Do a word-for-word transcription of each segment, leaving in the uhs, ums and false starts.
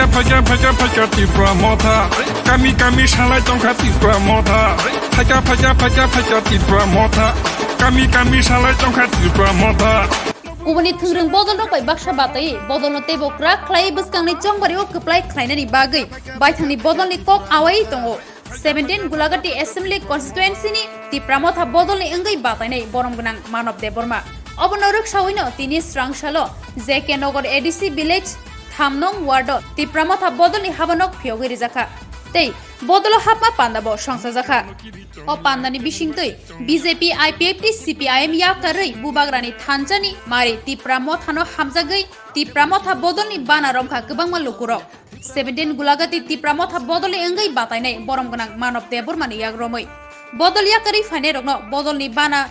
Phaikha, phaikha, phaikha Tipra Motha. Kami, kami salai tongkha Tipra Motha. Phaikha, phaikha, phaikha, phaikha Tipra Motha. Kami, kami salai tongkha Tipra Motha. Kubuni thwngrwng bodolrok bai baksa batwi bodolno teibo kwrak khlaiwi bwskangni chongbario kwplai khlainani bagwi baithangni bodolni kok awaiwi tongo. Seventeen Gulagati Assembly Constituency ni Tipra Motha bodolni wngwi batainai borom gwnang Manob Debbarma. Obono rwksawino tini srangsalo J K Nagar A D C village thamnong ward o Tipra Motha bodolni habanok phiyogwi rijakha. Tei bodolo hapma panda bo songchajakha. O pandani bisingtwi B J P, I P F T, C P I M yakarwi bubagrani thanchani mari Tipra Mothano hamjagwi Tipra Motha bodolni bana romkha kwbangma lukurok. Seventeen Gulagati Tipra Motha bodolni wngwi batainai borom gwnang Manob Debbarmani yagromwi bodol yakarwi phainairokno bodolni bana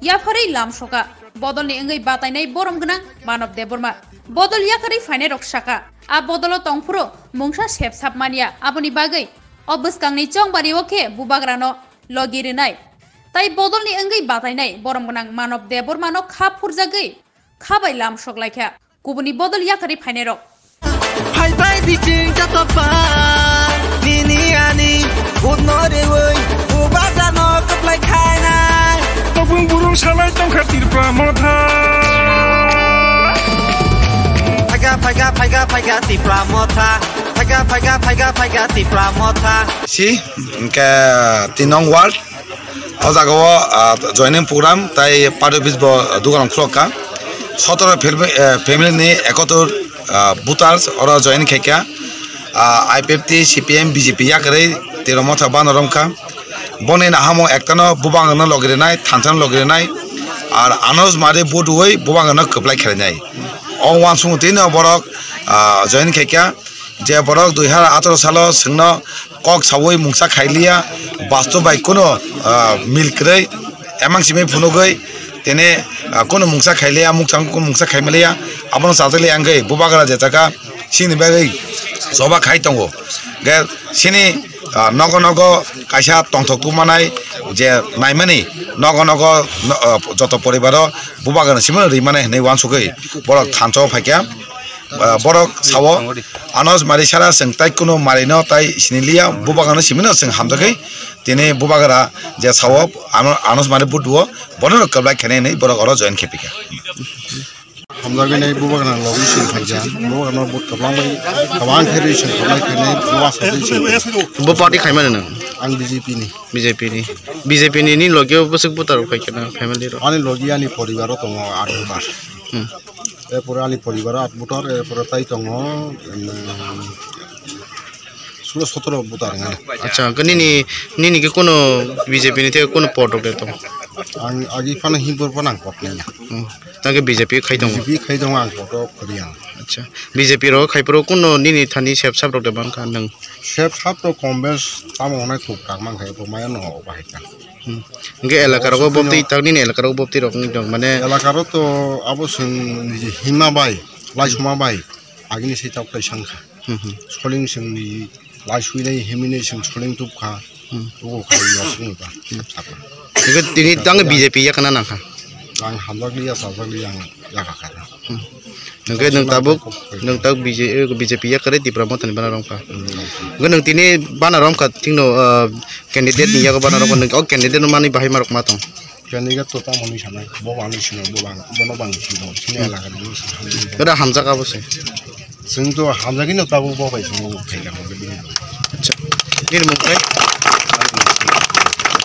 yapharwi lamsoka. Bodolni wngwi batainai borom gwnang Manob Debbarma. Bodol yakarwi phainairok saka, a bodolo tongphuru mungsa sepsap manya, aboni bagwi o bwskangni chongbario khe bubagrano logi rwnai. Tai bodolni wngwi batainai borom gwnang Manob Debbarmano kha phurjagwi kha bai lamsok laikha. Kubuni bodol yakarwi phainairok. Phai bai biching jatokba, nini ani budno rewi, bubagrano kwplai khainai. Tobung burung salai tongkha Tipra Motha. Phaikha, phaikha, phaikha, phaikha Tipra Motha. Phaikha, phaikha, phaikha, phaikha Tipra Motha. Si, hwnkhe tin nong ward. O jaga o, ah, joining program tai party office bo dugan khulok kha. Sotoro fam-, eh, family ni ekotor, ah, voters oro join khai kha. Ah, I P F T, C P M, B J P yakarwi Tipra Motha bana romkha. Boni nahamo ektano bubangno logi rwnai, thanchano logi rwnai. Ar Anos Mari vote wi bubangno kwplai khlainai. O uansukmung twi no borok, ah, join khai kha. Je borok dui hazar atharo salo chwngno kok saui mungsa khailiya, bastu bai kunu, ah, mil kwrwi, emang simi phunugwi, tini, ah, kunu mungsa khailiya, mukchang kunu mungsa khaimaliya, abono chajakliya wngwi bubagra je chaka chini bagwi choba khai tongo. Ge chini, ah, nogo nogo kaisa tongthok tubmanai je naimani nogo nogo no, ah, joto poribaro bubagrano simi rwi mani hinwi uansukgwi borok thansa o phaikha. Ah, borok sao, Anos Mari sara chwng tai kunu Mari no tai siniliya, bubagano simino chwng hamjagwi, tini bubagra je sao, ano-, Anos Mari buduo, bono rok kwplai khainai hinwi borok oro join khepikha. Hamjagwi nai bubagra logi chwng khaikha, bubagrano vote kwbang bai, kwbang khe rwi chwng kwplai khainai, bubagra sajwi chwng. Bo party khaimani nwng? Ang B J P ni. B J P ni. B J P ni, ni logi o bwswk voter rok phaikha na family rok? Ani logi ani poribar o tongo aat voter. Hmm. Erpore ani poribaro aat voter, erpore tai tongo, em, sulo sotoro voter wngkha. Acha, hwnkhe nini, nini khe kuno B J P ni theke kuno pot rok de tongo? Ang agi phano himphur phano ang pot naiya. Hmm. Tangkhe B J P khai tongo? B J P khai tongo, ang pot o khori ang. Acha, B J P rok khai phuru kuno nini thani sep sap rok de mankha nwng? Sep sap rok kom bes tamo hwnai khub kak mankha, bo maya no bahai kha. Hmm. Hwnkhe elaka rogo bobtwi tak nini elaka rogo bobtwi rok wngwi tong mane. Elaka rok to abo chwng niji hima bai, laisuma bai, agini se tok tai sangkha. Hmm, hmm. Soling chwng niji laisui lai himwi nai chwng soling tubkha. Hmm. Tubo khai ya chwng ta. Hmm. Hwnkhe tini tang B J P yakna nangkha. Ang hamjakliya, chajakliya ang yakha kha. Hmm. Hwnkhe nwng tabuk, nwng tabuk B J, B J P yakarwi Tipra Mothani bana romkha. Hmm. Hwnkhe nwng tini bana romkha thikno, ah, candidate ni yago bana romkha, nwng o candidate no manwi bahai ma rok ma tong? Candidate to tamo hwnwi sanai, bo manwi sino, bo bang, bono bang sino, sini elaka ni sino. Era hamjak abo se. Chwng to hamjagwi no tabuk bo bai chwng bo phaikha mo bini. Acha. Nini mung khai?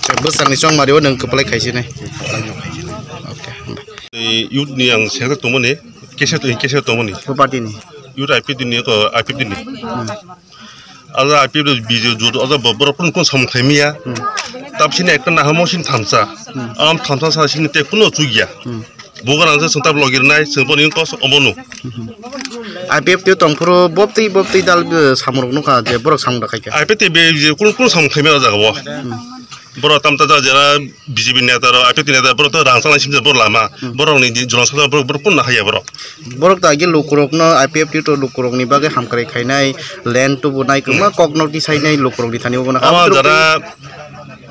Acha, bwsakni chongmari o nwng kwplai khaisi nai. Kwplai no khaisi nai. Okay. Youth ni ang sengkhe tongmani, kesa to kesa tongmani. Bo party ni? Youth I P F T ni ko I P F T ni. Hmm. Ala I P F T B J P jot ala bo borok kun kun samung khaimiya. Hmm. Tab sini ekta nahamo sin thamsa. Hmm. Am thamsa sa sini te kuno chugya. Hmm. Bugar ang se sengtab logir nai sengpo ni kos omono. Hmm. I P F T tongphuru bobtwi bobtwi dal, eh, samung rok nukha je borok samung da khaikha. I P F T be je kun kun samung khaimiya jaga bo. Hmm. Borok tamta da jera B J P neta rok, I P F T neta borok to rang chana simsa borok lama. Hmm. Borok ni di-, jora saka borok, borok kun haya borok. Borok to agi lukurokno I P F T to lukurokni bagwi hamkrai khainai, land tubunai, kwbangma kokno tisainai lukurokni thani obono. Ama jara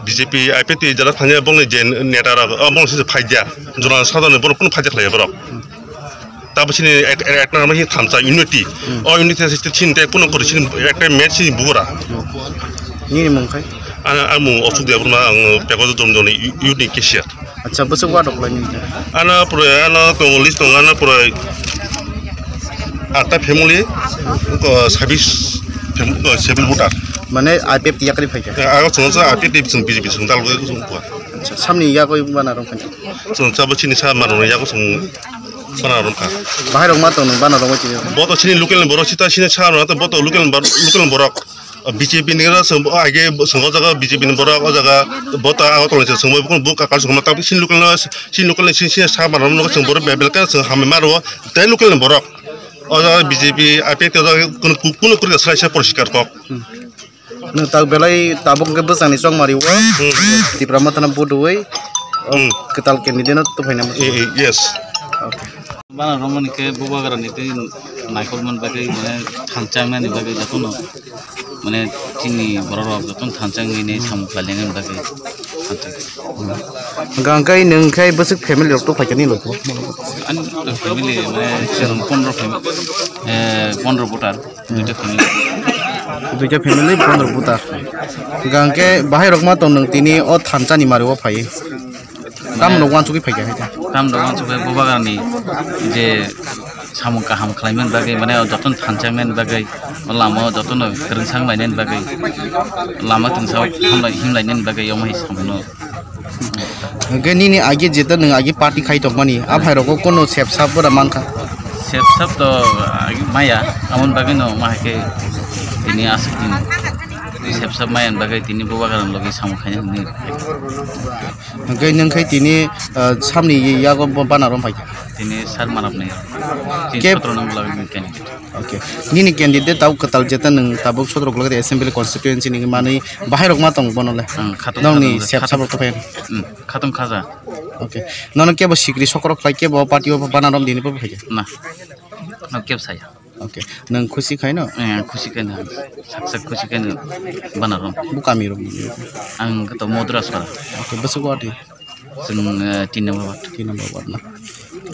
B J P, I P F T jara thangya bongni je neta rok, o bongni se phaija. Jora sadani borok kun phaija khlaiya borok. Hmm. Tabo chini ek-, ek-, ekta nama chini thansa unity. Hmm. O unity se chini te kuno kori chini ekta match chini bugura. Hmm. Nini mung khai? Ana, ang mung Osuk Debbarma, ang Pekojo Domdoni unit cashier. Acha, bwswk wa rok lai nini? Ana pura, ana tongo list tongo, ana pura atta family, ko sabis fam-, ko civil voter. Mane I P F T yakri phaikha? Ago chwng sa I P F T chwng B J P chwng dal go chwng kwa. Acha, samni yago bana rok khai? Chwng sa bo chini sa mano yago chwng bana rok kha. Bahai rok ma tong bana rok ma chini? Bo to chini local borok sita chini sa rok to bo to local bor-, local borok. B J P ni gana song, age song o jaga B J P ni borok o jaga bo ta Agartala se song bo kakal song ma ta sin local no sin local ni sin sin sa ma no song borok bebel ka song hamai maro tai local ni borok o jaga B J P ape to jaga kuno kuno kuri salai sa poriskar kok. Hmm. No ta belai tabuk ke bwsang ni chong mari o. Hmm. Tipra Motha no budui. Hmm. Kwtal candidate no to phaina. Eh, eh, yes. Okay. Bana romani khe bubagra ni tei naikol man bagwi mane thanchang nani bagwi jotono mane chini borok rok jotono thanchang nini samung khlailai nani bagwi. Hwnkhe nwng khe bwswk family rok to phaikha ni loko? Ani family mane chwng pondro family, eh, pondro voter, duita family. Duita family pondro voter. Hwnkhe bahai rok ma tong nwng tini o thanchani mari o phai. Tam rok wansugwi phaikha hai ta. Tam rok wansugwi bubagrani je samung kaham khlaimani bagwi, mane o jotono thanchangmani bagwi, o lama o jotono kwrwngsang lainani bagwi, lama twngsa o hamlai himlainani bagwi omo hai samuno. Hwnkhe nini agi jeta nwng agi party khai tongmani, a phairokgo kono sepsap bora mankha? Sepsap to agi maya, amoni bagwino ma hai khe tini aswk din sepsap maya ni bagwi tini bubagrani logi samung khaina hwnwi. Hwnkhe nwng khai tini, ah, samni yago bo bana rom phaikha? Tini sir manap ni. Tini kep- sotro nang bwlai ni candidate. Okay. Nini candidate tabuk kwtal jeta nwng tabuk sotro ukulok assembly constituency ni manwi bahai rok ma tong bono le? Hmm, khatung nongni khatung sep khatung sabo to phayan? Hmm, khatung khaja. Okay. Nono kebo sikri sokrok khlai kebo party o bana rom dini bo phaikha? Na. No kebo saya. Okay. Nwng khusi khai no? Eh, khusi khai no. Sak sak khusi khai no bana rom. Bu kami rom. Ang to Modra sara. Okay, bwswk wadi? Chwng, eh, tin number ward. Tin number ward na.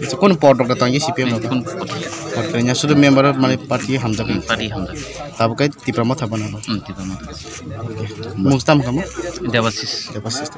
Acha, kono pod rok tang ye C P M rok? Kono pod? Pod kanya sudu member mane party hamjak. Hmm, party hamjak. Tabuk kai Tipra Motha bana. Hmm, Tipra Motha. Okay. Mung tam kamo? Debasis. Debasis.